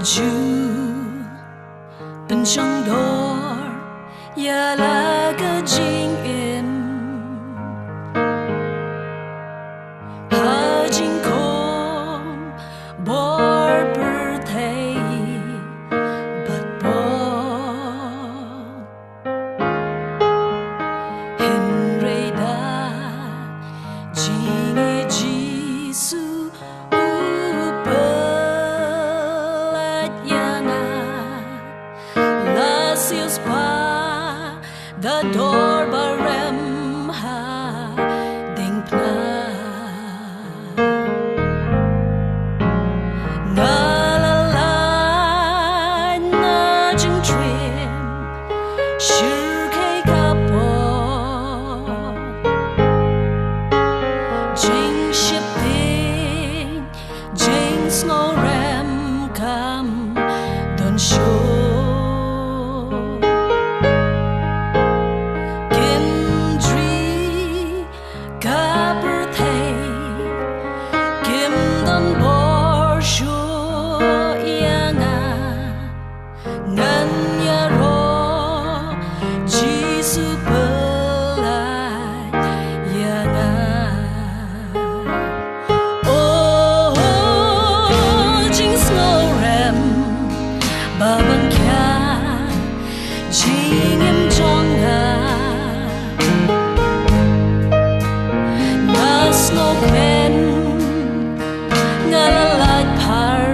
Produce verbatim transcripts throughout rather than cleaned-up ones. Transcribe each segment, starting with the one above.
Ju pynshong dor ïa la ka jingim ha jingkhong bor pyrthei bad bor. Hynrei da jingïeit Jisu u pyllait ïa nga, la siewspah da dor ba rem ha diengphna. Nga la lait na jingtriem shyrkhei ka por, jingsheptieng jingsngewrem kam don shuh. Kynrih ka pyrthei kim don bor shuh ïa nga. Ngan ïaroh Jisu pyllait ïa nga. Oh, jingsngewrem ba ban khia jingim jong nga. Nga sngewkmen nga la lait phar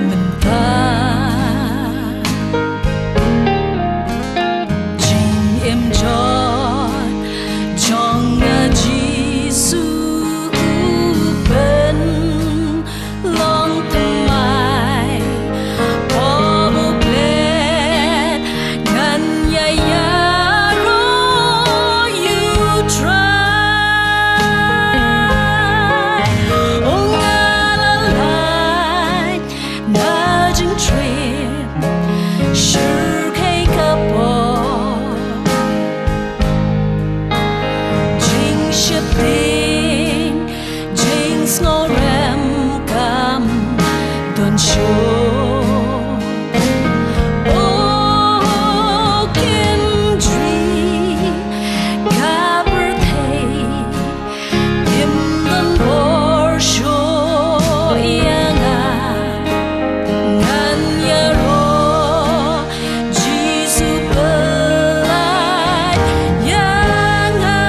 mynta. Jingim jot jong nga Jisu u pynlong thymmai. Ko Bup Klet ngan ïa ïaroh ïa u Trai. Oh, nga la lait na jingtriem shyrkhei ka por, jingsheptieng jingsngewrem kam don shuh. Oh, kynrih ka pyrthei kim don bor shuh ïa nga. Ngan ïaroh Jisu pyllait ïa nga.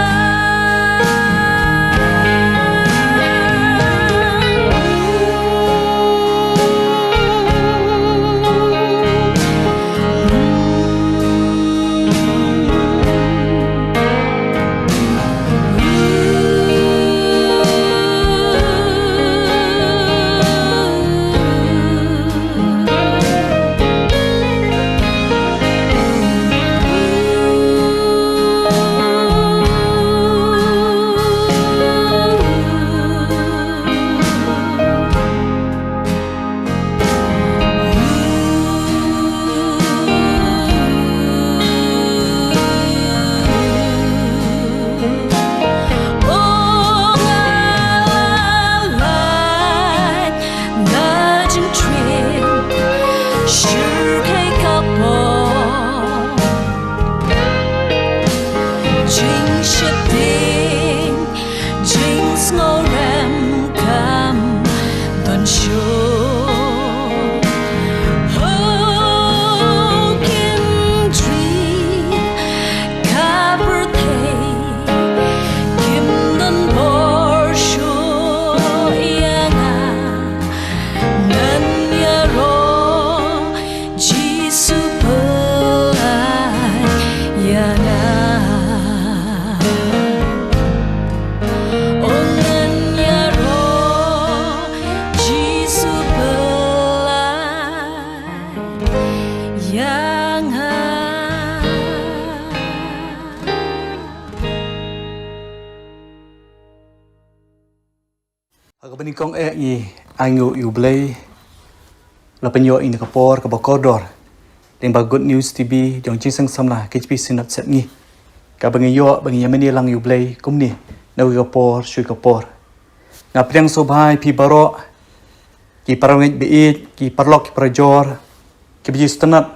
Oh, nga la lait na jingtriem shyrkhei ka por, jingsheptieng jingsngewrem kam don shuh. Oh, kynrih ka pyrthei kim don bor shuh ïa nga. Ngan ïaroh Jisu pyllait ïa nga. Oh, ngan ïaroh Jisu pyllait ïa nga. Ha kaba nyngkong eh ngi ainguh ïa U Blei la pynïoh ïa kane ka por kaba kordor lyngba Good News T V jong Jingïaseng Samla K J P Synod Sepngi, kaba ngi ïoh ba ngi ïa mane lang ïa U Blei kumne na kawei ka por sha kawei ka por. Nga pdiang sngewbha ïa phi baroh Ki parangeit ba ïeit, ki paralok ki parajor, kiba ju sngewtynnat,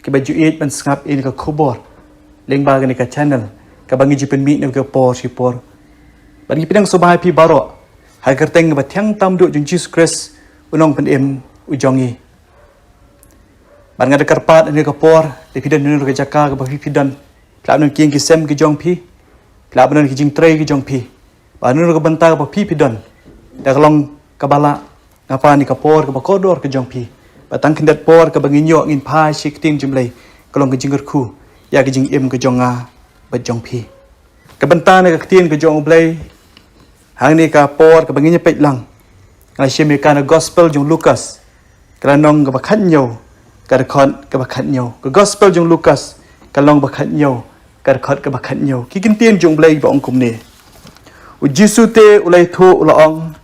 kiba ju ïeit ban sngap ïa kane ka khubor lyngba kane ka channel kaba ngi ju pynmih na ka por shi por. Bad ngi pdiang sngewbha ïa phi baroh ha ka kyrteng kaba thiang tam duh jong Jisu Khrist, u nongpynim u jong ngi. Bad nga da kyrpad ha kane ka por, lada phi don ha kano ka jaka kaba phi phi don, phi lah ban don ki ïing ki sem ki jong phi, phi lah ban don ki jingtrei ki jong phi, bad ha kano ka bynta kaba phi phi don, da ka long kaba lah, nga pan ïa ka por kaba kordor ka jong phi. Bad tang khyndiat por kaba ngin ïoh ngin phai sha ka ktien jong U Blei, ka long ka jingkyrkhu ïa ka jingim ka jong nga bad jong phi. Ka bynta na ka ktien ka jong U Blei hangne ka por kaba ngin ïa peit lang, nga la shim ïa ka na gospel jong u Lukas, ka lynnong kaba khathynñiew, ka dkhot kaba khathynñiew. Ka gospel jong u Lukas, ka lynnong ba khathynñiew, ka dkhot kaba khathynñiew. Ki kyntien jong U Blei ba ong kumne: U Jisu te u la ïathuh u la ong,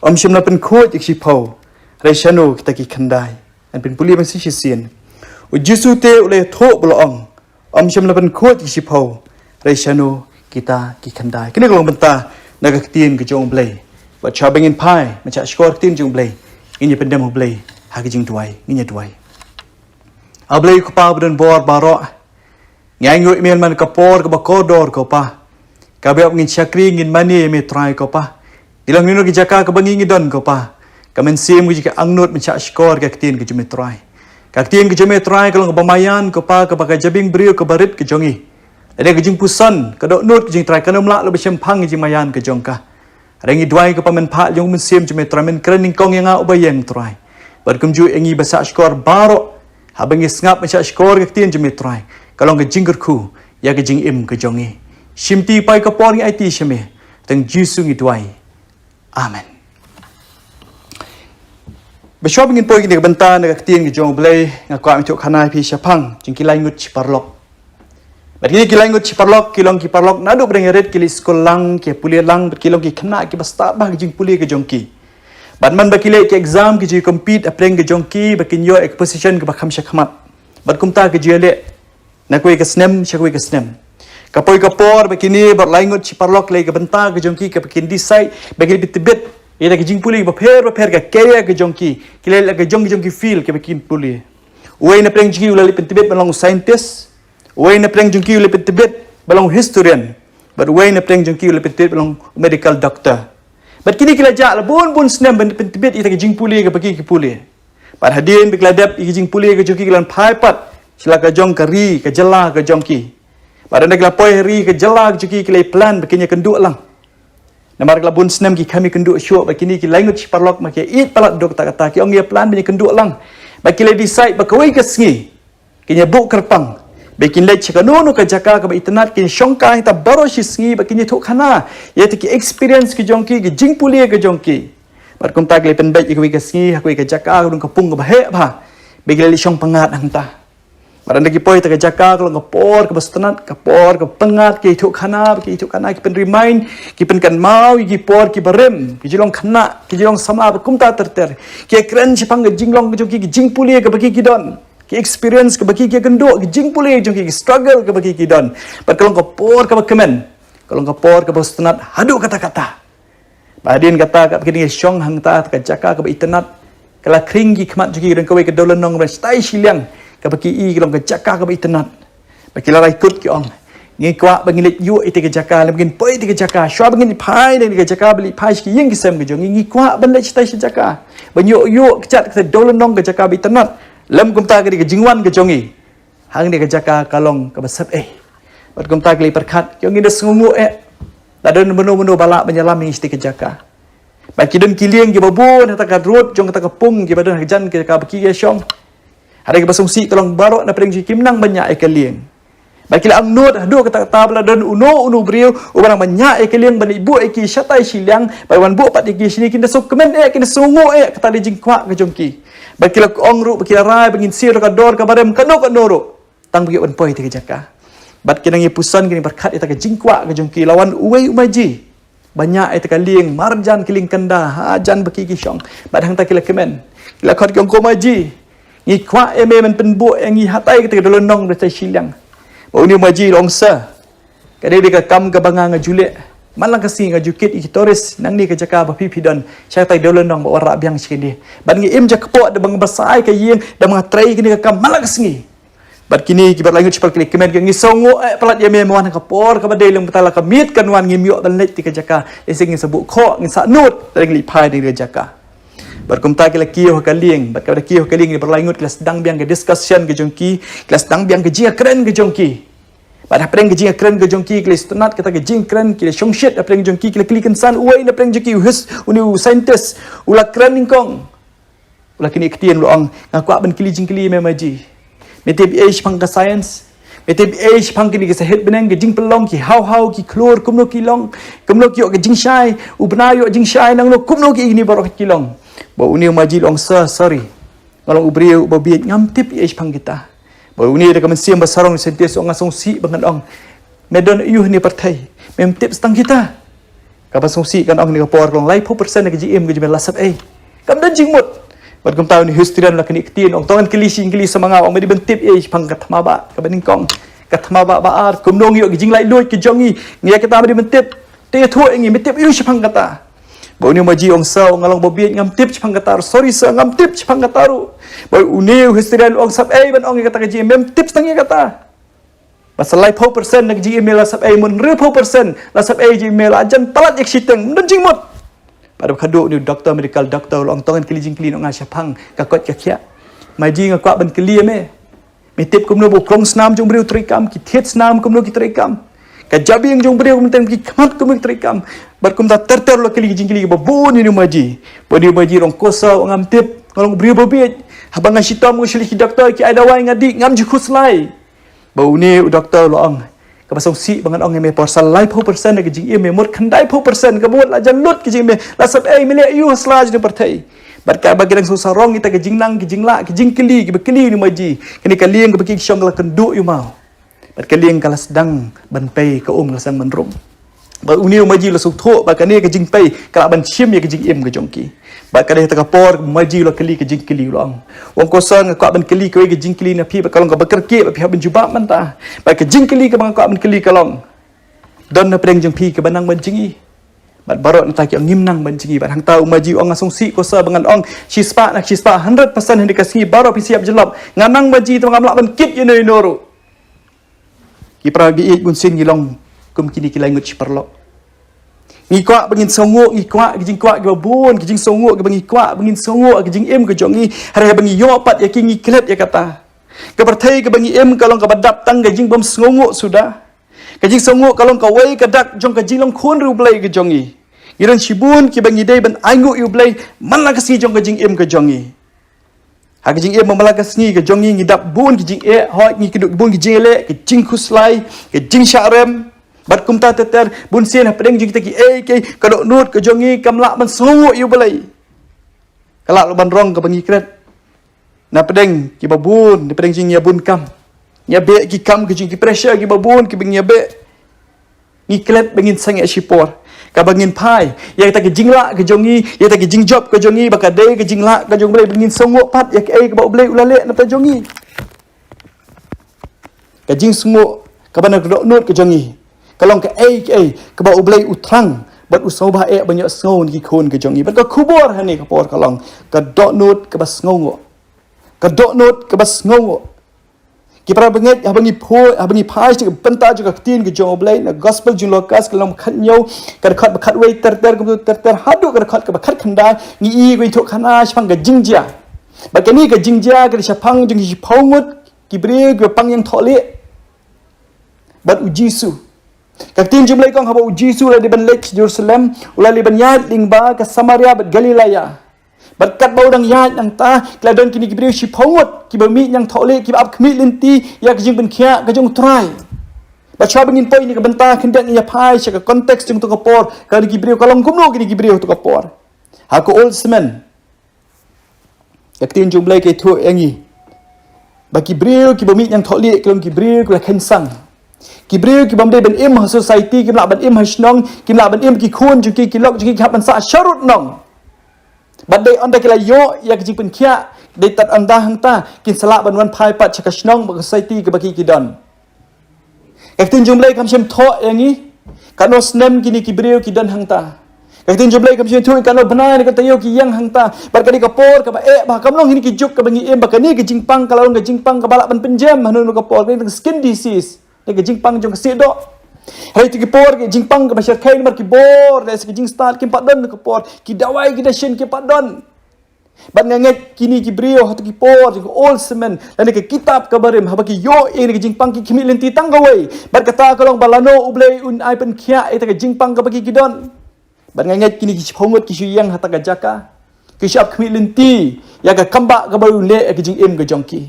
ym shym la pynkhuid ïa ka shiphew, hynrei shano kita ki khyndai. Ngan pynpule ban shisien. U Jisu te u la ïathuh u la ong, ym shym la pynkhuid ïa ka shiphew, hynrei shano kita ki khyndai. Kane ka long bynta na ka ktien ka jong U Blei. Bad shuwa ba ngin phai ban shah shkor ka ktien jong U Blei, ngin ïa pyndem ha U Blei ha ka jingduwai. Ngin ïa duwai. A Blei Kpa ba don bor baroh, ngi ainguh ïa me man ka por kaba kordor ko Pa, kaba ïoh ngin shakri ngin mane ïa me Trai ko Pa. Ngi long ha kano kano ka jaka kaba ngi ngi don ko Pa, ka mynsiem ka jong ngi ka angnud ban shah shkor ka ktien ka jong me Trai. Ka ktien ka jong me Trai ka long kaba maïan ko Pa, kaba ka jabieng briew kaba rit ka jong ngi. Lada ka jingpuson ka dohnud ka jong ngi Trai, kan ym lah lada ba shemphang ka jingmaïan ka jong ka. Hynrei ngi duwai ko Pa, men phah ïa u Mynsiem jong me Trai, men kren nyngkong ïa nga uba ïeng Trai. Bad kumjuh ïa ngi ba shah shkor baroh, haba ngi sngap ban shah shkor ka ktien jong me Trai, ka long ka jingkyrkhu ïa ka jingim ka jong ngi. Shimti paidbah ka por ngi aiti sha me. Tang Jisu ngi duwai. Amen. Ba shuwa ba ngin poi kane ka bynta na ka ktien ka jong U Blei, nga kwah ban ïathuh khana ïa phi shaphang jong ki lai ngut shi paralok. Bad kine ki lai ngut shi paralok ki long ki paralok naduh ba dang ïarit, ki leit skul lang, ki pule lang, bad ki long ki khynnah kiba stad bha ha ka jingpule ka jong ki. Bad man ba ki leh ki exam, ki ju compete hapdeng ka jong ki ba kin ïoh ïa ka position kaba kham shakhmat. Bad kumta ki ju ïaleh na kawei ka snem sha kawei ka snem. Ka poi ka por ba kine baroh lai ngut shi paralok ki leh ka bynta ka jong ki kaba kin decide ba ki leit pyntbit ïa ka jingpule bapher bapher, ka career ka jong ki, ki leh la ka jong ka jong ki field kaba kin pule. Uwei na pdeng jong ki u la leit pyntbit ban long scientist, uwei na pdeng jong ki u leit pyntbit ban long historian, bad uwei na pdeng jong ki u leit pyntbit ban long medical doctor. Bad kine ki la jah la bun bun snem ban pyntbit ïa ka jingpule kaba ki ki pule. Bad hadien ba ki la dep ïa ka jingpule ka jong ki, ki la phai pat sha la ka jong ka ri ka jylla ka jong ki. Bad ynda ki la poi ha ri ka jylla ka jong ki, ki la plan ba kin ïakynduh lang. Namar ki la bun snem ki kham ïakynduh shuh, bad kine ki lai ngut shi paralok ma ki ïeit palat haduh katta katta, ki ong ïa plan ban ïakynduh lang. Bad ki la decide ba kawei ka sngi kin ïa buh kyrpang ba kin leit sha kano kano ka jaka kaba itynnat, kin shongkai hangta baroh shi sngi bad kin ïathuh khana ïa kita ki experience ka jong ki, ka jingpule ka jong ki. Bad kumta ki la pynbeit ïa kawei ka sngi ha kawei ka jaka kaba don ka pung kaba heh bha, ba ki la leit shong pyngngad hangta. Bad ynda ki poi ha kata ka jaka ka long ka por kaba sngewtynnat, ka por kaba pyngngad, ki ïathuh khana, ki ïathuh khana, ki pynremind, ki pynkynmaw ïa ki por kiba rim, ki jinglong khynnah, ki jinglong samla bad kumta ter ter. Ki ïakren shaphang ka jinglong ka jong ki, ka jingpule kaba ki ki don, ki experience kaba ki ki ïakynduh, ka jingpule jong ki, ka struggle kaba ki ki don. Bad ka long ka por kaba kmen, ka long ka por kaba sngewtynnat haduh katta katta. Bad hadien kata, katba ki dang ïashong hangta ha ka jaka kaba itynnat, ka la khring ki khmat jong ki, ka don kawei ka dewlynnong ban shatai shiliang, kaba ki i ka long ka jaka kaba itynnat. Bad ki la rai kut ki ong, ngi kwah ba ngin leit ïuh ïa kata ka jaka, lymda ngin poi ïa kata ka jaka, shuwa ba ngin phai na kata ka jaka, ba leit phai sha ki ïing ki sem ka jong ngi, ngi kwah ban leit shatai sha jaka ban ïuh ïuh kjat kata ka dewlynnong, ka jaka ba itynnat. Lymda kumta ka dei ka jingwan ka jong ngi hangne ka jaka ka long kaba sep eh. Bad kumta ki la pyrkhat, ki ong, ngi da sngewnguh eh. Lada don mano mano ba lah ban ïalam ïa ngi shatai ka jaka. Bad ki don ki lieng kiba bun ha kata ka rud jong kata ka pung kiba don hajan ka jaka ba ki ïashong. Hynrei kaba sngewsih ka long baroh na pdeng jong ki kim nang ban ñiah ïa ka lieng. Bad ki la angnud haduh katta katta ba lada don uno uno u briew uba nang ban ñiah ïa ka lieng ban leit buh ïa ki shatai shiliang, ban wan buh pat ïa ki shane, kin da sngewkmen eh, kin da sngewnguh eh, kata ka dei jingkwah ka jong ki. Bad ki la ong ruh, bad ki la rai ba ngin siew da ka dor kaba rim kano kano ruh, tang ba ki ïoh ban poi ïa kata ka jaka. Bad ki nang ïapuson, ki nang pyrkhat ïa kata ka jingkwah ka jong ki. La wan uwei u maji ban ñiah ïa kata ka lieng marjan, ka lieng kynda hajan ba ki ki shong. Bad hangta ki la kmen, ki la khot, ki ong, ko maji, ngi kwah ïa me men pynbuh ïa ngi hatai kata ka dewlynnong da shatai shiliang. Bad une u maji u la ong, sir, ka dei ka kam kaba nga nga ju leh. Man la ka sngi nga ju kit ïa ki tourist nangne ka jaka ba phi phi don sha katei ka dewlynnong ba wanrah biang sha kine. Bad ngi im ja kpoh da ba nga basai ka ïing, da ba nga trei kine ka kam man la ka sngi. Bad kine ki bar lai ngut shiphew tylli ki kmen ki, ngi sngewnguh eh palat ïa me, me wan ha ka por kaba dei, lem kata la ka miet kan wan, ngim ïoh ban leit te ka jaka. Lehse ngin sa buh khoh, ngin sa nud, lada ngi leit phai na ka jaka. Bad kumta ki la kiew ha ka lieng, bad kaba da kiew ha ka lieng, ki bar lai ngut ki la sdang biang ka discussion ka jong ki, ki la sdang biang ka jingïakren ka jong ki. Bad hapdeng ka jingïakren ka jong ki, ki la sdang kata ka jingkren, ki la shongshit hapdeng jong ki, ki la kylli kynsan, uwei na hapdeng jong ki, u his, une u scientist, u la kren nyngkong. U la knieh ktien, u la ong, nga kwah ban kylli jingkylli ïa me Maji. Me tip ei shaphang ka science? Me tip ei shaphang kine ki sahit bneng, ki jingpynlong, ki haw haw, ki khlur, kumno ki long, kumno ki ïoh ka jingshai, u bnai ïoh jingshai nangno, kumno ki ine baroh ki long. Bad une u Maji u la ong, sir, sorry. Nga long u briew uba bieit, ngam tip ei shaphang kita. Bad une da ka mynsiem ba sarong, scientist, u ong, nga sngewsih ba ngan ong, me don aiu ha kane ka pyrthei, mem tip tang kita. Kaba sngewsih, kan ong, ha kane ka por ka long laiphew percent na ka jingim ka jong me la sep ei. Kam don jingmut. Bad kumta une u historian u la knieh ktien, u ong, to ngan kylli shi jingkylli sa ma nga, u ong, me dei ban tip ei shaphang ka thma bah kaba nyngkong, ka thma bah ba ar, kumno ngi ïoh ka jinglaitluid ka jong ngi, ngi ïa kata me dei ban tip. Te ïathuh ïa ngi, me tip aiu shaphang kata? Bad une u Maji u ong, sir, nga long uba bieit, ngam tip shaphang kata ruh, sorry sir, ngam tip shaphang kata ruh. Bad une u historian u ong, sep ei ban ong ïa kata ka jingim, mem tip tang ïa kata. Bad sa laiphew percent na ka jingim me la sep ei, mut hynriewphew percent la sep ei jingim me, la jan palat ïa ka shiteng, ym don jingmut. Bad kaba khadduh une u doctor, medical doctor, u la ong, to ngan kylli jingkylli noh nga shaphang ka koit ka khiah. Maji, nga kwah ban kylli ïa me, me tip kumno ba u krong snam jong u briew u treikam, ki thied snam kumno ki treikam, ka jabieng jong u briew, kumno ki khmat kumno ki treikam. Bad kumta ter ter u la kylli ki jingkylli kiba bun ïa une u Maji. Bad une u Maji u ong, ko sir, ngam tip, nga long u briew ba bieit. Haba nga shitom, nga shu leit ki doctor, ki ai dawai, nga dih, ngam ju khuslai. Bad une u doctor u la ong, kaba sngewsih ba ngan ong ïa me, por sa laiphew percent na ka jingim me, mut khyndaiphew percent, ka mut la jan lut ka jingim me, la sep ei, me leh aiu ha sla jong kane ka pyrthei? Bad kaba ki dang sngewsarong ïa kita ki jingnang, ki jinglah, ki jingkylli kiba kylli une u Maji, kane ka lieng kaba ki shong ka la kynduh ïa u maw. Bad ka lieng ka la sdang ban pei, ka um ka la sdang ban rung. Bad une u Maji u la sngewthuh ba kane ka jingpei ka lah ban shim ïa ka jingim ka jong ki. Bad ka dei kata ka por Maji u la kylli ka jingkylli, u la ong, u ong, ko sir, nga kwah ban kylli kawei ka jingkylli na phi, bad ka long kaba kyrkieh ba phi hap ban jubab mynta. Bad ka jingkylli kaba nga kwah ban kylli ka long, don na pdeng jong phi kiba nang ban jngi? Bad baroh nangta ki ong, ngim nang ban jngi. Bad hangta u Maji u ong, nga sngewsih ko sir ba ngan ong shispah na shispah, hundred percent ha kane ka sngi baroh phi sa ïap jyllop. Nga nang ban jngi, tangba ngam lah ban kit ïano ïano ruh. Ki para baieit, bunsien ngi long kum kine ki lai ngut shi paralok. Ngi kwah ba ngin sngewnguh, ngi kwah ki jingkwah kiba bun, ki jingsngewnguh kiba ngi kwah ba ngin sngewnguh ha ka jingim ka jong ngi. Hynrei haba ngi ïoh pat ïa ki, ngi klet ïa kata. Ka pyrthei kaba ngi im ka long kaba dap tang ka jingbym sngewnguh suda. Ka jingsngewnguh ka long kawei ka dak jong ka jinglong khun riewblei ka jong ngi. Ngi don shibun kiba ngi dei ban ainguh ïa U Blei man la ka sngi jong ka jingim ka jong ngi. Ha ka jingim man la ka sngi ka jong ngi, ngi dap bun ki jingeh, hooid, ngi kynduh bun ki jingïaleh, ki jingkhuslai, ki jingshah rem. Bad kumta ter ter, bunsien hapdeng jong kita kiei kiei, ka dohnud ka jong ngi kam lah ban sngewnguh ïa U Blei. Ka lah ban rong kaba ngi klet. Na pdeng kiba bun, na pdeng jong ngi ïa bun kam, ngi ïa beh ki kam ka jong ngi, ki pressure kiba bun kiba ngi ïa beh. Ngi klet ba ngin sangeh shipor. Kaba ngin phai ïa kata ka jinglah ka jong ngi, ïa kata ka jingjop ka jong ngi, ba ka dei ka jinglah ka jong U Blei, ba ngin sngewnguh pat ïa kaei kaba U Blei u la leh na bynta jong ngi. Ka jingsngewnguh kaba na ka dohnud ka jong ngi ka long kaei kaei kaba U Blei u thrang bad u sngewbha eh ban ïohsngew na ki khun ka jong ngi. Bad ka khubor ha kane ka por ka long, ka dohnud kaba sngewnguh. Ka dohnud kaba sngewnguh. Ki para bangeit, haba ngi pho, haba ngi phai sha ka bynta jong ka ktien ka jong U Blei, na Gospel jong u Lukas ka lynnong khathynñiew, ka dkhot ba khatwei ter ter, kumta ter ter haduh ka dkhot kaba khatkhyndai, ngi i ka ïathuhkhana shaphang ka jingjia. Bad kane ka jingjia ka dei shaphang jong ki shiphew ngut ki briew kiba pang ïangthohlieh bad U Jisu. Ka ktien jong U Blei ka ong, haba U Jisu u la dei ban leit sha Jerusalem, u la dei ban ïaid lyngba ka Samaria bad Galilea. Bad katba u dang ïaid nangta, ki la don kine ki briew shiphew ngut kiba mih ïangthohlieh, kiba ap khmih lynti ïa ka jingpynkhiah ka jong U Trai. Bad shuwa ba ngin poi na ka bynta khyndiat, ngin ïa phai sha ka context jong kata ka por, kane ki briew ka long kumno kine ki briew kata ka por. Ha ka Old Testament, ka ktien jong U Blei ka ïathuh ïa ngi ba ki briew kiba mih ïangthohlieh ki long ki briew kiba la kheiñ sang. Ki briew kibym dei ban im ha society, kim lah ban im ha shnong, kim lah ban im ki khun jong ki, ki lok jong ki, ki hap ban sah sharud nong. Bad dei ynda ki la ïoh ïa ka jingpynkhiah, dei tad ynda hangta kin sa lah ban wan phai pat sha ka shnong bad ka society kaba ki ki don. Ka ktien jong U Blei kam shym thoh ïa ngi Katno snem kine ki briew ki don hangta. Ka ktien jong U Blei kam shym ïathuh katno bnai ne katno taïew ki ïeng hangta. Bad ka dei ka por kaba eh bha, kam long ha kine ki juk kaba ngi im ba kane ka jingpang ka la long ka jingpang kaba lah ban pynjem ha kano kano ka por, kane ka skin disease. Kane ka jingpang jong ka siehdoh. Hynrei ha kito ki por ka jingpang kaba shyrkhei namar ki bor, lehse ka jingstad kim pat don ha kane ka por. Ki dawai ki dashin kim pat don. Bad nga ngeit kine ki briew ha kito ki por jong ka Old Testament lane ka kitab kaba rim, haba ki ïoh ïa kane ka jingpang ki khmih lynti tang kawei. Bad kata ka long ba lano U Blei un ai pynkhiah ïa kata ka jingpang kaba ki ki don. Bad nga ngeit kine ki shiphew ngut ki shu ïeng ha kata ka jaka, ki shu ap khmih lynti ïa ka kam ba kaba u leh ïa ka jingim ka jong ki.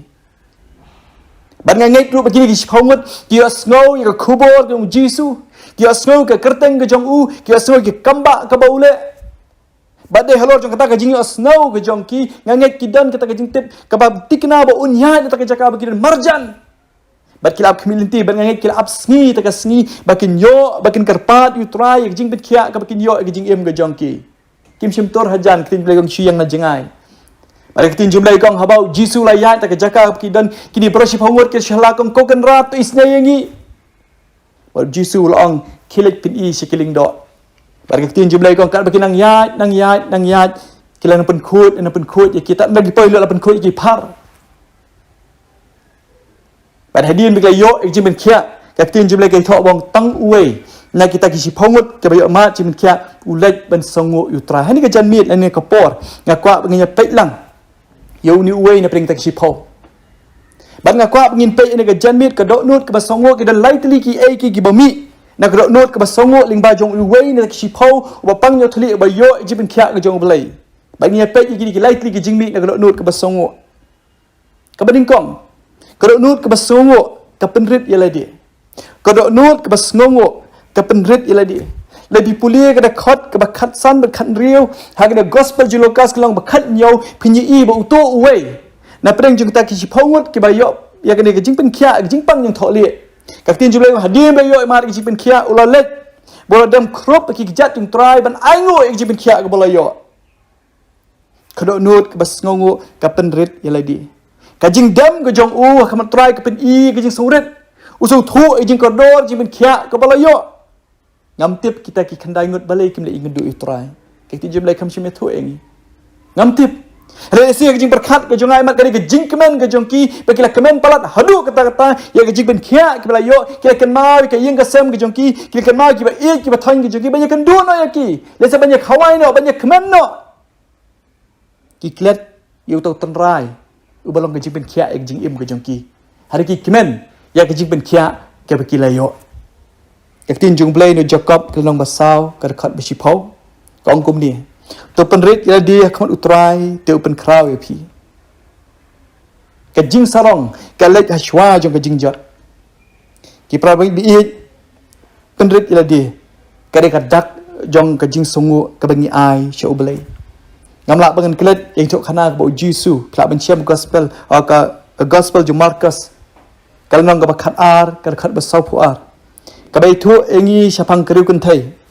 Bad nga ngeit ruh ba kine ki shiphew ngut ki ïohsngew ïa ka khubor ka jong U Jisu, ki ïohsngew ïa ka kyrteng ka jong u, ki ïohsngew ïa ka kam ba kaba u leh. Bad dei halor jong kata ka jingïohsngew ka jong ki, nga ngeit ki don kata ka jingtip kaba thikna ba un ïaid na kata ka jaka ba ki don marjan. Bad ki la ap khmih lynti, bad nga ngeit ki la ap sngi, kata ka sngi ba kin ïoh, ba kin kyrpad ïa U Trai ïa ka jingpynkhiah kaba kin ïoh ïa ka jingim ka jong ki. Kim shym tur hajan, ka ktien U Blei ka ong shu ïeng na jngai. Bad ka ktien U Blei ka ong haba U Jisu u la ïaid na kata ka jaka ba ki don, kine baroh shiphew ngut ki shu la ong, Ko Kynrad, to isynei ïa ngi. Bad U Jisu u la ong, Khie leit pyni sha ki lyngdoh. Bad ka ktien U Blei ka ong katba ki nang ïaid, nang ïaid, nang ïaid, ki la nang pynkhuid, nang pynkhuid ïa ki, tad haduh ba ki poi lut la pynkhuid ïa ki phar. Bad hadien ba ki la ïoh ïa ka jingpynkhiah, ka ktien U Blei ka ïathuh ba ong tang uwei na kita ki shiphew ngut kiba ïoh mad jingpynkhiah u leit ban sngewnguh ïa U Trai. Ha kane ka janmiet, ha kane ka por, nga kwah ba ngin ïa peit lang ïa une uwei na pdeng kita ki shiphew. Bad nga kwah ba ngin peit ïa kane ka janmiet, ka dohnud kaba sngewnguh, ki don lai tylli kiei kiei kiba mih na ka dohnud kaba sngewnguh lyngba jong uwei na kita ki shiphew uba pang ñiewthylliej, uba ïoh ïa ka jingpynkhiah ka jong U Blei. Bad ngin ïa peit ïa kine ki lai tylli ki jingmih na ka dohnud kaba sngewnguh. Kaba nyngkong, ka dohnud kaba sngewnguh ka pynrit ïa lade. Ka dohnud kaba sngewnguh ka pynrit ïa lade. Lada phi pule ka dkhot kaba khatsan bad khathynriew ha ka Gospel jong u Lukas ka lynnong ba khathynñiew, phin ïohi ba uto uwei na pdeng jong kita ki shiphew ngut kiba ïoh ïa kane ka jingpynkhiah, ka jingpang ñiewthylliej. Ka ktien U Blei ka ong hadien ba la ïoh mad ïa ka jingpynkhiah, u la leit bad u la dem khrup ha ki kjat jong U Trai ban ainguh ïa ka jingpynkhiah kaba u la ïoh. Ka dohnud kaba sngewnguh ka pynrit ïa lade. Ka jingdem ka jong u ha khmat U Trai ka pyni ka jingsngewrit. U sngewthuh ïa ka jingkordor, jingpynkhiah kaba u la ïoh. Ngam tip kita ki khyndai ngut balei kim leit ïakynduh ïa U Trai. Ka ktien U Blei kam shym ïathuh ïa ngi. Ngam tip. Hynrei lehse ka jingpyrkhat ka jong nga, imat ka dei ka jingkmen ka jong ki ba ki la kmen palat haduh katta katta ïa ka jingpynkhiah kaba la ïoh, ki la kynmaw ïa ka ïing ka sem ka jong ki, ki la kynmaw ïa kiba ïeit kiba thoiñ ka jong ki, ban ïakynduh noh ïa ki. Lehse ban ïakhawai noh, ban ïakmen noh. Ki klet ïa uto u tynrai uba long ka jingpynkhiah ïa ka jingim ka jong ki. Hynrei ki kmen ïa ka jingpynkhiah kaba ki la ïoh. Ka ktien jong U Blei na u Jakob ka lynnong ba saw ka dkhot ba shiphew ka ong kumne: To pynrit ïa lade ha khmat U Trai, te u pynkhraw ïa phi. Ka jingsarong ka leit ha shuwa jong ka jingjot. Ki para bangeit ba ïeit, pynrit ïa lade ka dei ka dak jong ka jingsngewnguh kaba ngi ai sha U Blei. Ngam lah ba ngan klet ïa ka jingïathuhkhana kaba u Jisu, phi lah ban shem gospel, ah, ka, ka gospel jong u Markos ka lynnong kaba khatar, ka dkhot ba sawphew ar, kaba ïathuh ïa ngi shaphang ka riewkynthei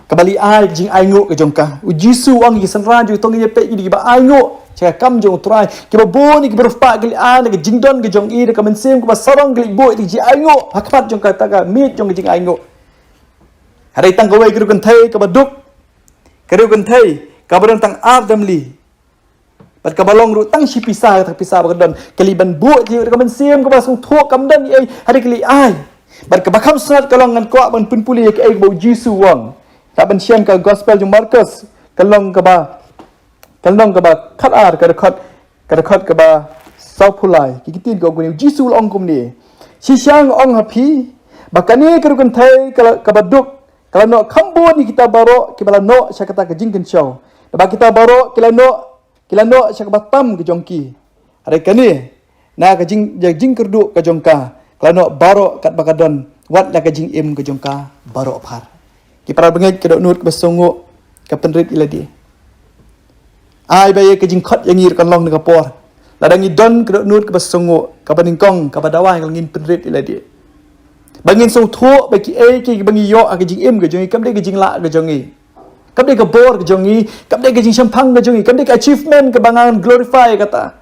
kaba la ai ka jingainguh ka jong ka. U Jisu u ong ïa ki synran jong u, to ngin ïa peit ïa kine kiba ainguh sha ka kam jong U Trai. Kiba bun ïa ki briew ba ki la ai na ka jingdon ka jong ki da ka mynsiem kaba sarong, ki la buh ïa ka jingainguh ha khmat jong kata ka miej jong ka jingainguh. Hynrei tang kawei ka riewkynthei kaba duk, ka riewkynthei kaba don tang ar dam li, bad kaba long ruh tang shi pisa, kata ka pisa ba ka don, ka la ban buh ïa ka mynsiem kaba sngewthuh, kam don ei ei, hynrei ka la ai. Bad kaba kham sngewtynnat ka long, ngan kwah ban pynpule ïa kaei kaba u Jisu u ong. Lah ban shem ka gospel jong u Markos ka lynnong kaba, ka lynnong kaba khatar, ka dkhot, ka dkhot kaba sawphew lai. Ki ktien ka ong kumne, u Jisu u la ong kumne: Shisha nga ong ha phi ba kane ka riewkynthei ka la, kaba duk ka la noh kham bun ïa kita baroh kiba la noh sha kata ka jingkynshew. Naba kita baroh ki la noh, ki la noh sha kaba tam ka jong ki. Hynrei kane, na ka jing, ka jingkyrduh ka jong ka, ka la noh baroh katba ka don, wat la ka jingim ka jong ka baroh phar. Ki para bangeit, ka dohnud kaba sngewnguh ka pynrit ïa lade. Ai ba ïa ka jingkhot ïa ngi ruh kan long na ka por. Lada ngi don ka dohnud kaba sngewnguh, kaba nyngkong, kaba dawa, ngin pynrit ïa lade. Ba ngin sngewthuh ba kiei kiei kiba ngi ïoh ha ka jingim ka jong ngi kam dei ka jinglah ka jong ngi, kam dei ka bor ka jong ngi, kam dei ka jingshemphang ka jong ngi, kam dei ka achievement kaba ngan glorify kata.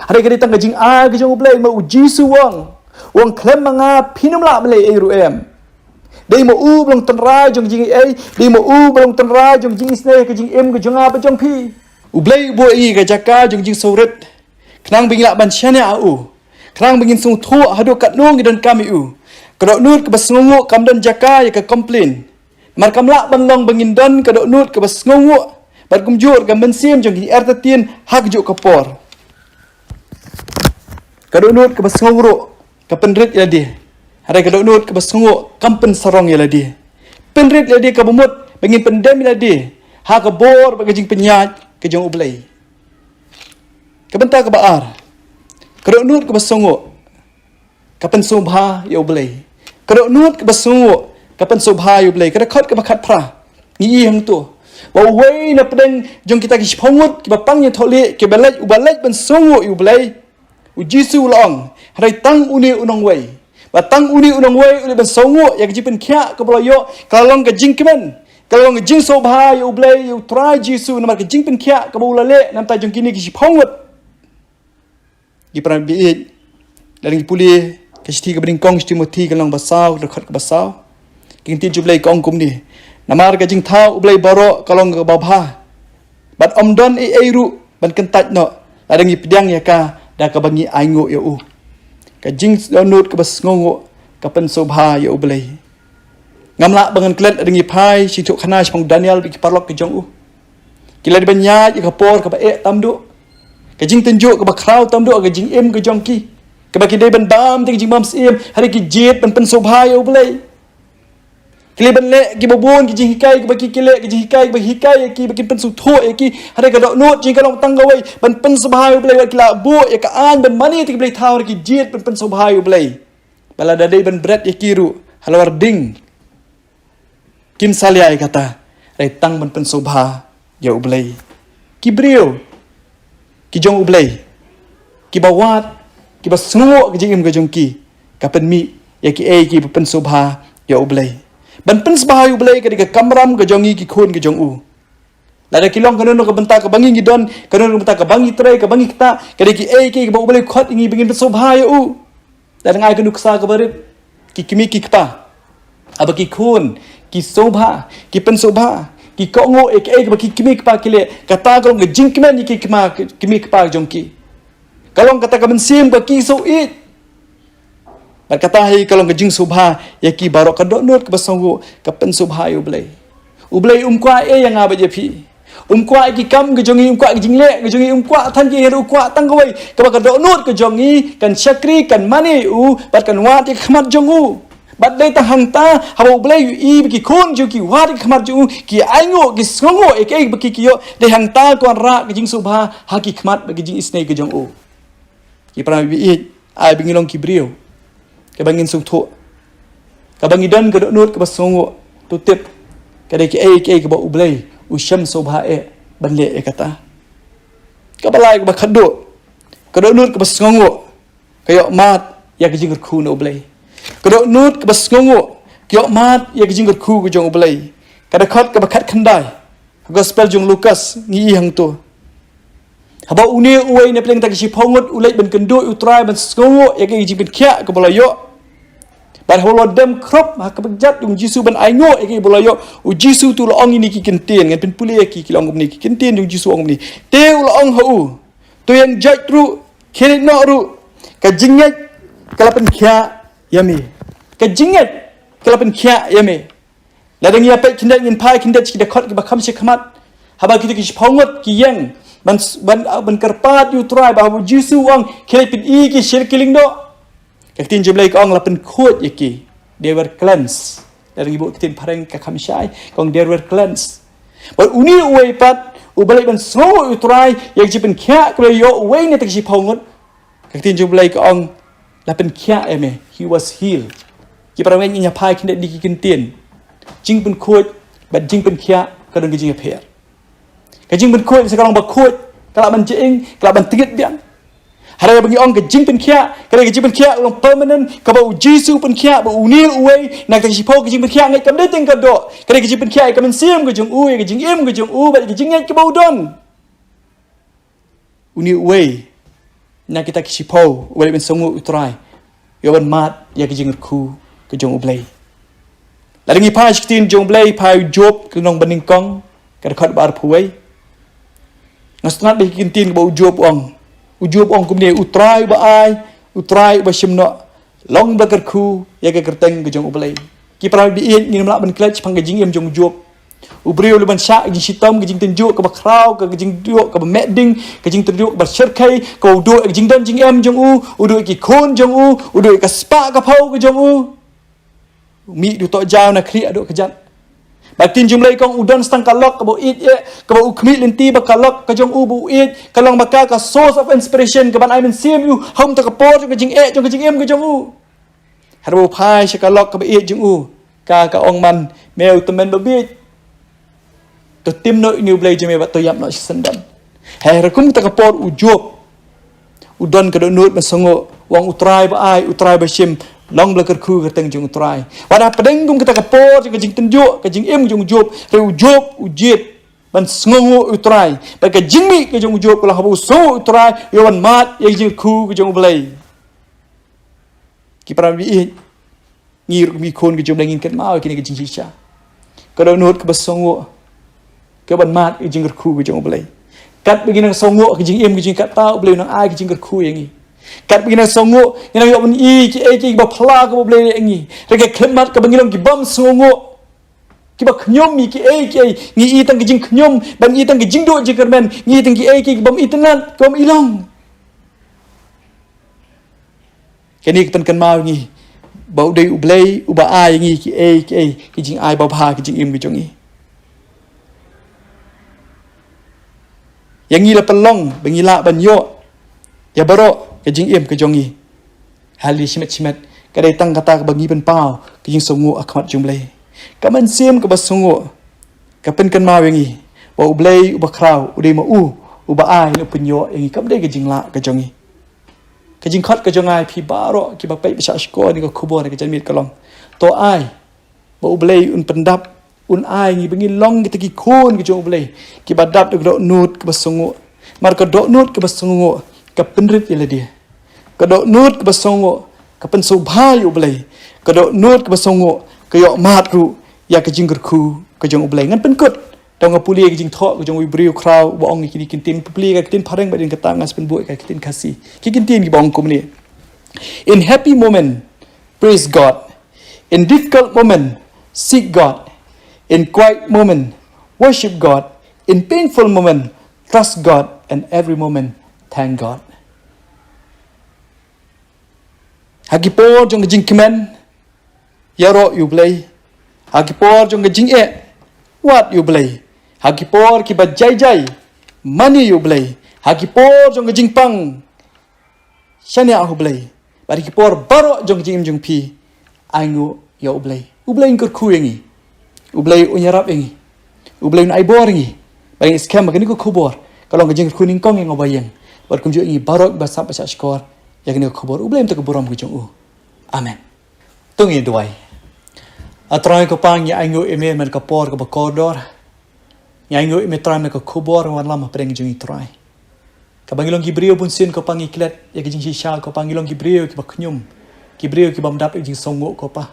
Hynrei ka dei tang ka jingai ka jong U Blei. Ma u Jisu u ong, u ong, khlem ma nga phin ym lah ban leh ei ei ruh em. Dei ma u ba long tynrai jong ka jingaiei, dei ma u ba long tynrai jong ka jingisynei ha ka jingim ka jong nga bad jong phi. U Blei u buh ïa ngi ka jaka jong ka jingsngewrit, khnang ba ngin lah ban shaniah ha u, khnang ba ngin sngewthuh haduh katno ngi donkam ïa u. Ka dohnud kaba sngewnguh kam don jaka ïa ka complain. Namar kam lah ban long ba ngin don ka dohnud kaba sngewnguh bad kumjuh ka mynsiem jong ka jingartatien ha kajuh ka por. Ka dohnud kaba sngewnguh ka pynrit ïa lade, hynrei ka dohnud kaba sngewnguh kam pynsarong ïa lade. Pynrit ïa lade kaba mut ba ngin pyndem ïa lade ha ka bor bad ka jingpynïaid ka jong U Blei. Ka bynta kaba ar, ka dohnud kaba sngewnguh ka pynsngewbha ïa U Blei. Ka dohnud kaba sngewnguh ka pynsngewbha ïa U Blei. Ka dkhot kaba khatphra ngi ïohi hangto ba uwei na pdeng jong kita ki shiphew ngut kiba pang ïathohlieh, kiba leit, uba leit ban sngewnguh ïa U Blei, U Jisu u la ong, hynrei tang une u nongwei. Ba tang une u nongwei u leit ban sngewnguh ïa ka jingpynkhiah kaba u la ïoh, ka la long ka jingkmen, ka la long ka jingsngewbha ïa U Blei, ïa U Trai Jisu, namar ka jingpynkhiah kaba u la leh na bynta jong kine ki shiphew ngut. Ki para bangeit, lada ngi pule ka shithi kaba nyngkong sha Timothi ka lynnong ba saw, ka dkhot kaba saw, ka ktien jong U Blei ka ong kumne: Namar ka jingthaw U Blei baroh ka long kaba bha, bad ym don ei ei ruh ban kyntait noh lada ngi pdiang ïa ka da kaba ngi ainguh ïa u. Ka jingdohnud kaba sngewnguh ka pynsngewbha ïa U Blei. Ngam lah ba ngan klet lada ngi phai sha ïingthoh khana shaphang u Daniel bad ki paralok ki jong u. Ki la dei ban ïaid ïa ka por kaba eh tam duh, ka jingtynjuh kaba khraw tam duh ha ka jingim ka jong ki, kaba ki dei ban bam da ka jingbymsyiem, hynrei ki jied ban pynsngewbha ïa U Blei. Ki leit ban leh kiba bun ki jinghikai kiba ki, ki leh ki jinghikai kiba hikai ïa ki, ba kin pynsngewthuh ïa ki, hynrei ka dohnud jong ki ka long tang kawei, ban pynsngewbha ïa U Blei. Wat ki la buh ïa ka aiñ ban mane ïa ki blei thaw, hynrei ki jied ban pynsngewbha ïa U Blei. Ba lada dei ban bret ïa ki ruh halor ding, kim salia ïa kata, hynrei tang ban pynsngewbha ïa U Blei. Ki briew ki jong U Blei, kiba wad, kiba sngewnguh ka jingim ka jong ki, ka pynmih ïa kiei kiei kiba pynsngewbha ïa U Blei. Ban pynsngewbha ïa U Blei ka dei ka kamram ka jong ngi ki khun ki jong u. Lada ki long kano kano ka bynta kaba ngi, ngi don, kano kano ka bynta kaba ngi trei, kaba ngi ktah, ka dei kiei kiei kiba U Blei u khot ïa ngi ba ngin pynsngewbha ïa u. Lada nga ai kano ka nuksa kaba rit, ki kmie ki kpa haba ki khun ki sngewbha, ki pynsngewbha, ki kohnguh ïa kiei kiba ki kmie kpa ki leh, kata ka long ka jingkmen ïa ki kmie kpa jong ki. Ka long kata ka mynsiem ba ki sngew ïeit. Bad kata hi ka long ka jingsngewbha ïa ki baroh. Ka dohnud kaba sngewnguh ka pynsngewbha ïa U Blei. U Blei um kwah ei ïa nga bad ïa phi. Um kwah ïa ki kam ka jong ngi, um kwah ïa ki jingleh ka jong ngi, um kwah than ki, hynrei u kwah tang kawei, kaba ka dohnud ka jong ngi kan shakri, kan mane ïa u bad kan wad ïa ka khmat jong u. Bad dei tang hangta, haba U Blei u ïohi ba ki khun jong u ki wad ïa ka khmat jong u, ki ainguh, ki sngewnguh ïa kiei kiba ki, ki ïoh, dei hangta ka wanrah ka jingsngewbha ha ki khmat bad ka jingisynei ka jong u. Ki para bangeit, ai ba ngin long ki briew kiba ngin sngewthuh, kaba ngi don ka dohnud kaba sngewnguh. To tip, ka dei kiei kiei kaba U Blei u shem sngewbha eh ban leh ïa kata. Kaba lai, kaba khatduh, ka dohnud kaba sngewnguh ka ïoh mad ïa ka jingkyrkhu na U Blei. Ka dohnud kaba sngewnguh ka ïoh mad ïa ka jingkyrkhu ka jong U Blei. Ka dkhot kaba khatkhyndai, Gospel jong u Lukas, ngi ïohi hangto. Haba une uwei na pdeng kita ki shiphew ngut u leit ban kynduh ïa U Trai, ban sngewnguh ïa ka jingpynkhiah kaba u la ïoh, bad haba u la dem khrup ha ka kjat jong U Jisu ban ainguh ïa kaba u la ïoh, U Jisu te u la ong ïa kine ki kyntien. Ngan pynpule ïa ki, ki la ong kumne, ki kyntien jong U Jisu ong kumne: Te u la ong ha u: To ïeng jait ruh, khie leit noh ruh, ka jingngeit ka la pynkhiah ïa me. Ka jingngeit ka la pynkhiah ïa me. Lada ngi ïa peit khyndiat, ngin phai khyndiat sha ki dkhot kiba kham sha khmat, haba kita ki shiphew ngut ki ïeng ban, ban, ban kyrpad ïa U Trai, ba haba U Jisu u ong, khie leit pyni ki sha ki lyngdoh, ka ktien jong U Blei ka ong la pynkhuid ïa ki. They were cleansed. Lada ngi buh ka ktien phareng ka kham shai, ka ong they were cleansed. Bad une uwei pat uba leit ban sngewnguh ïa U Trai, ïa ka jingpynkhiah kaba u la ïoh, uwei na kita ki shiphew ngut, ka ktien jong U Blei ka ong la pynkhiah ïa me. He was healed. Ki para bangeit, ngin ïa phai khyndiat ïa ki kyntien. Jingpynkhuid bad jingpynkhiah ka don ka jingïapher. Ka jingpynkhuid sa ka long ba khuid, ka lah ban jingim, ka lah ban tngit biang. Hynrei haba ngi ong ka jingpynkhiah, ka dei ka jingpynkhiah ka long permanent, kaba U Jisu u pynkhiah, ba une uwei na kita ki shiphew, ka jingpynkhiah ngeit kam dei tang ka doh, ka dei ka jingpynkhiah ïa ka mynsiem ka jong u, ïa ka jingim ka jong u, bad ïa ka jingngeit kaba u don. Une uwei na kita ki shiphew uba leit ban sngewnguh ïa U Trai, u ïoh ban mad ïa ka jingkyrkhu ka jong U Blei. Lada ngi phai sha ka ktien jong U Blei, phai u Job, ka lynnong banyngkong, ka dkhot ba arphew wei. Nga sngewtynnat ba ki ktien ba u Job u ong. U Job u ong kumne, U Trai uba ai, U Trai uba shim noh, long ba kyrkhu ïa ka kyrteng ka jong U Blei. Ki para baieit, ngim lah ban klet shaphang ka jingim jong u Job. U briew u la ban shah ka jingshitom, ka jingtynjuh kaba khraw, ka jingtynjuh kaba meh ding, ka jingtynjuh kaba shyrkhei, kaba u duh ïa ka jingdon jingem jong u, u duh ïa ki khun jong u, u duh ïa ka spah ka phew ka jong u. U mih u toh jaw na khlieh haduh kjat. Ba ktien jong U Blei ka ong u don tang ka lok kaba u ïeit ïa, kaba u khmih lynti ba ka lok ka jong u ba u ïeit, ka long ba ka ka source of inspiration kaban ai mynsiem ïa u ha kumta ka por jong ka jingeh jong ka jingim ka jong u. Hynrei ba u phai sha ka lok kaba ïeit jong u, ka ka ong man, me u tymmen ba bieit. To tim noh ïa une U Blei jong me bad to ïap noh shisyndon. Hynrei kum kata ka por u Job u don ka dohnud ban sngewnguh, u ong U Trai ba ai, U Trai ba shim, long ba la kyrkhu ka kyrteng jong U Trai. Wat hapdeng kum kata ka por jong ka jingtynjuh ka jingim jong u Job, hynrei u Job u jied ban sngewnguh U Trai. Bad ka jingmih ka jong u Job ka long haba u sngewnguh U Trai, u ïoh ban mad ïa ka jingkyrkhu ka jong U Blei. Ki para baieit, ngi ruh kum ki khun ka jong U Blei ngin kynmaw ïa kine ki jingshisha. Ka dohnud kaba sngewnguh, ka ban mad ïa ka jingkyrkhu ka jong U Blei. Katba ngi nang sngewnguh ka jingim ka jong ngi, katta U Blei u nang ai ka jingkyrkhu ïa ngi. Katba ngi nang sngewnguh, ngi nang ïoh ban i kiei kiei kiba phylla kaba U Blei ïa ngi. Hynrei ka khyllipmat kaba ngi long ki bym sngewnguh, kiba khñium ïa kiei kiei, ngi i tang ka jingkhñium, bad ngi i tang ka jingduh jingkyrmen, ngi i tang kiei kiei kibym itynnad, kibym ilong. Kane ka pynkynmaw ïa ngi ba u dei U Blei uba ai ïa ngi kiei kiei, ki jingai babha ha ka jingim ka jong ngi. Ïa ngi la pynlong ba ngi lah ban ïoh ïa baroh ka jingim ka jong ngi. Hali shimet shimet, ka dei tang kata kaba ngi pynpaw ka jingsngewnguh ha khmat jong U Blei. Ka mynsiem kaba sngewnguh ka pynkynmaw ïa ngi ba U Blei uba khraw u dei ma u uba ai ne u pynïoh ïa ngi, kam dei ka jinglah ka jong ngi. Ka jingkhot ka jong nga ïa phi baroh kiba peit ba shah shkor ïa kane ka khubor ha ka janmiet ka long, to ai ba U Blei un pyndap, un ai ngi ba ngin long kita ki khun ka jong U Blei kiba dap da ka dohnud kaba sngewnguh. Namar ka dohnud kaba sngewnguh ka pynrit ïa lade. Ka dohnud kaba sngewnguh ka pynsngewbha ïa U Blei. Ka dohnud kaba sngewnguh ka ïoh mad ruh ïa ka jingkyrkhu ka jong U Blei. Ngan pynkut da nga pule ka jingthoh ka jong u briew khraw ba ong ïa kine ki ktien, pule ka ktien phareng bad ïa kata nga sa pynbud ka ktien Khasi. Ki ktien kiba ong kumne. In happy moment, praise God. In difficult moment, seek God. In quiet moment, worship God. In painful moment, trust God. And every moment, thank God. Ha ki por jong ka jingkmen, ïaroh ïa U Blei. Ha ki por jong ka jingeh, wad ïa U Blei. Ha ki por kiba jai jai, mane ïa U Blei. Ha ki por jong ka jingpang, shaniah ha U Blei. Bad ha ki por baroh jong ka jingim jong phi, ainguh ïa U Blei. U Blei un kyrkhu ïa ngi. U Blei un ïarap ïa ngi. U Blei un ai bor ïa ngi. Bad ngi skhem ba kane ka khubor ka long ka jingkyrkhu nyngkong ïa nga ba ïeng, bad kumjuh ïa ngi baroh ba sngap ba shah shkor ïa kane ka khubor. U Blei un ai ka burom ka jong u. Amen. To ngin duwai. A Trai ko Pa, ngi ainguh ïa me man ka por kaba kordor. Ngi ainguh ïa me Trai man ka khubor ba wanlam hapdeng jong ngi Trai. Kaba ngi long ki briew bunsien ko Pa ngi klet ïa ka jingshisha ko Pa, ngi long ki briew kiba khñium, ki briew kibym dap ïa ka jingsngewnguh ko Pa.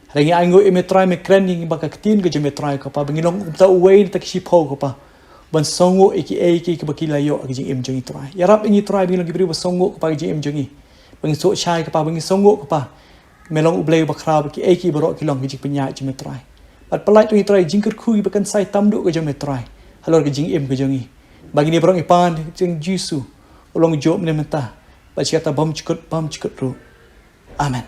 Hynrei ngi ainguh ïa me Trai, me kren ïa ngi ba ka ktien ka jong me Trai ko Pa, ba ngi long kumta uwei na kita ki shiphew ko Pa, ban sngewnguh ïa kiei kiei kiba ki la ïoh ha ka jingim jong ngi Trai. Ïarap ïa ngi Trai ba ngi long ki briew ba sngewnguh ko Pa ha ka jingim jong ngi. Ba ngi sngewsih shai ko Pa, ba ngi sngewnguh ko Pa, me long U Blei uba khraw, ba kiei kiei baroh ki long ka jingpynïaid jong me Trai. Bad pyllait ïa ngi Trai jingkyrkhu kiba kynsai tam duh ka jong me Trai halor ka jingim ka jong ngi. Ba kine baroh ngi pan ha ka kyrteng Jisu, u long juh mynne mynta bad shi katta bym jukut bym jukut ruh. Amen.